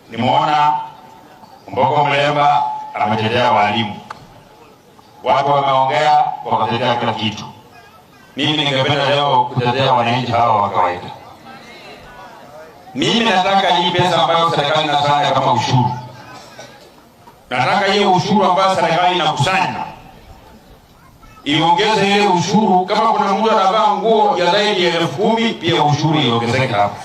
Nimeona Mbogo Mlemba ametetea walimu, watu wameongea wakatetea kila kitu. Mimi ningependa leo kutetea wananchi hawa wa kawaida. Mimi nataka hii pesa ambayo serikali inakusanya kama ushuru, nataka hiyo ushuru ambayo serikali inakusanya iongeze ile ushuru. Kama kuna mtu anavaa nguo ya zaidi ya 10,000, pia ushuru iongezeke hapo.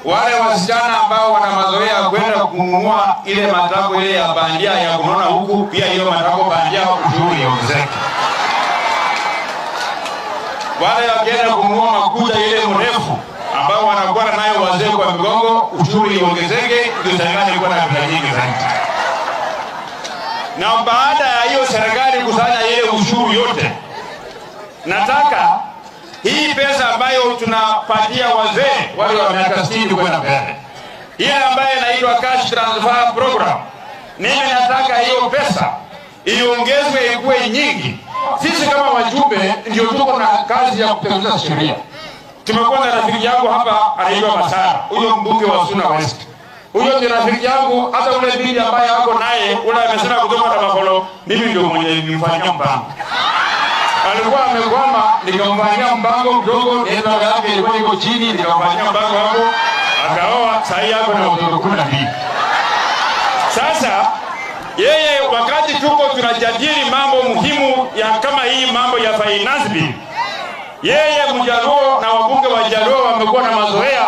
Wale wasichana ambao wana mazoea ya kwenda kununua ile matako ile ya bandia ya kunona huku, pia hiyo matako bandia ushuru iongezeke. Wale wakienda kununua makucha ile mrefu ambao wanakuwa nayo wazee kwa migongo, ushuru iongezeke, ndio serikali ilikuwa na pesa nyingi zaidi. Na baada ya hiyo serikali kusanya ile ushuru yote, nataka hii pesa ambayo tunapatia wazee wale wa miaka 60 kwenda mbele, ile ambayo inaitwa cash transfer program, mimi nataka hiyo pesa iongezwe ikuwe nyingi. Sisi kama wajumbe ndio tuko na kazi ya kutengeneza sheria. Tumekuwa na rafiki yangu hapa anaitwa Masara, huyo mbunge wa Suna West. Huyo ni rafiki yangu, hata ule bibi ambaye ako naye ule amesema kutoka na Buffalo, mimi ndio mwenye nilimfanyia mpango. Alikuwa amekwama, nikamfanyia mpango kidogo, network yake ilikuwa iko chini, nikamfanyia mpango hapo, akaoa, sasa yako na watoto 12. Sasa yeye wakati tuko tunajadili mambo muhimu ya kama hii mambo ya finance bill, yeye Mjaluo na wabunge wa Jaluo wamekuwa na mazoea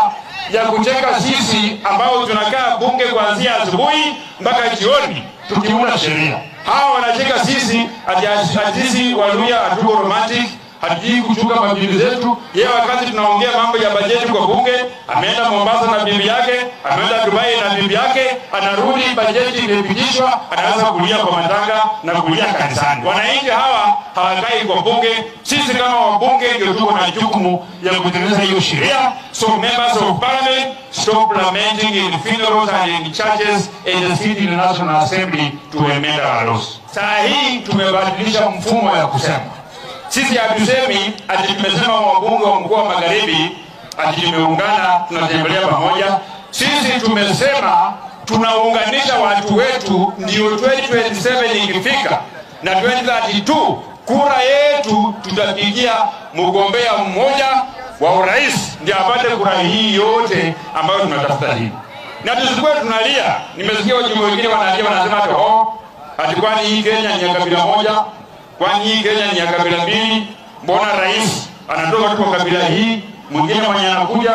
ya kucheka sisi ambao tunakaa bunge kuanzia asubuhi mpaka jioni tukiunda sheria. Hawa wanacheka sisi ati sisi Waluhya hatuko romantic, hatujui kuchunga mabibi zetu. Yeye wakati tunaongea mambo ya bajeti kwa bunge, ameenda Mombasa na bibi yake, ameenda Dubai na bibi yake, anarudi bajeti imepitishwa, anaanza kulia kwa matanga na kulia kanisani. Wananchi hawa hawakai kwa bunge. Sisi kama wabunge ndio tuko na jukumu ya kutengeneza hiyo sheria. So members of parliament, stop lamenting in funerals and in churches and sit in the National Assembly to amend our laws. Saa hii tumebadilisha mfumo ya kusema. Sisi hatusemi ati tumesema wabunge wa mkoa wa Magharibi ati tumeungana tunatembelea pamoja. Sisi tumesema tunaunganisha watu wetu, ndio 2027 ikifika na 2032 kura yetu tutapigia mgombea mmoja wa urais ndio apate kura hii yote ambayo tunatafuta hii, na tusikuwe tunalia. Nimesikia wajumbe wengine wanalia, wanasema ati oh, ati kwani hii Kenya ni ya kabila moja? Kwani hii Kenya ni ya kabila mbili? Mbona rais anatoka tu kwa kabila hii, mwingine mwenye anakuja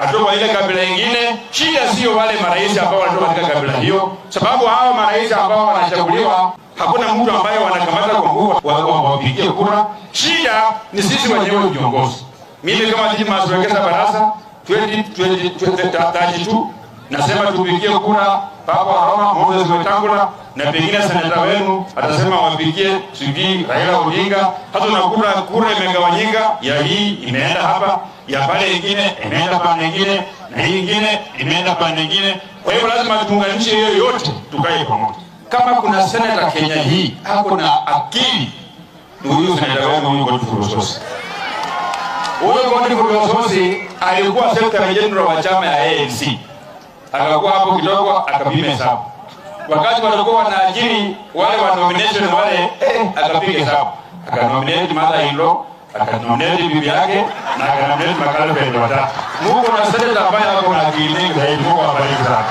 anatoka kwa ile kabila ingine? Shida sio wale marais ambao wanatoka katika kabila hiyo, sababu hawa marais ambao wanachaguliwa hakuna mtu ambaye wanakamata kwa nguvu wapigie kura. Shida ni sisi wenyewe viongozi. Mimi kama Didmus Wekesa Barasa 2032 nasema tupigie kura Papa wa Roma Moses Wetangula, na pengine seneta wenu atasema wapigie sijui Raila Odinga. Hata unakuta kura imegawanyika, ya hii imeenda hapa, ya pale ingine imeenda pande ingine, na hii ingine imeenda pande ingine. Kwa hivyo lazima tuunganishe hiyo yote, tukae pamoja. Kama kuna seneta Kenya hii ako na akili, ni huyu seneta wenu huyu Godfrey Osotsi. Huyu Godfrey Osotsi alikuwa secretary general wa chama ya ANC, akakuwa hapo kidogo, akapima hesabu. Wakati walikuwa wanaajiri wale wa nomination wale, akapiga hesabu, akanominate mother in law, akanominate bibi yake na akanominate magirlfriend watatu. Mungu na seneta ambaye ako na akili mingi zaidi. Mungu awabariki sana.